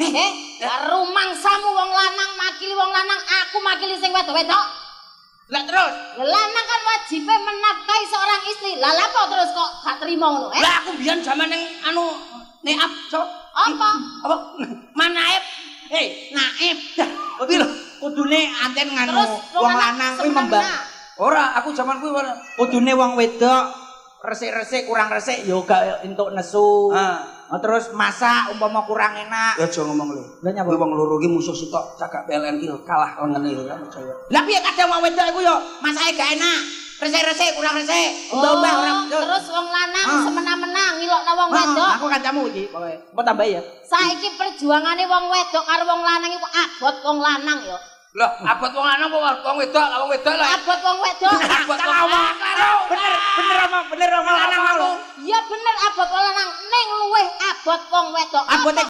Eh, rumangsamu wong lanang makili wong lanang, aku makili sing wedok-wedok. Lah terus, Lah, lanang kan wajibnya menafkahi seorang istri. Lah lapo terus kok gak terima ngono, eh? Lah, aku biyen jaman ning anu nek ap so Apa? Apa? Manaib. Eh, naib. Kuwi lho, kudune anten nganu Terus wong lanang kuwi semena-mena. Ora, aku jaman kuwi ora. Kudune wong wedok resik-resik, kurang resik ya gak entuk nesu. Ah. Oh, terus masak umpama kurang enak. Ya aja ngomong le. Lah nyapa? Kuwi wong loro iki musuh sitok, cagak PLN ki kalah lengene ya percaya. Lah piye, kadang wong wedok iku yo masake gak enak. Resik-resik kurang resik. Umbah-umbah ora. Oh, terus wong lanang Ah. semena-mena ngilokno wong Ah, wedok. aku kancamu iki pokoke. Mau tambah ya? Saiki perjuangane wong wedok karo wong lanang iku abot wong lanang yo. Lah, abot wong lanang apa wong wedok? Lah wong wedok lah. Abot wong wedok. Abot wong lanang. Bener, bener omong, bener omong lanang Aku. aku. Ya bener abot wong lanang, ning luwih abot wong wedok. Abote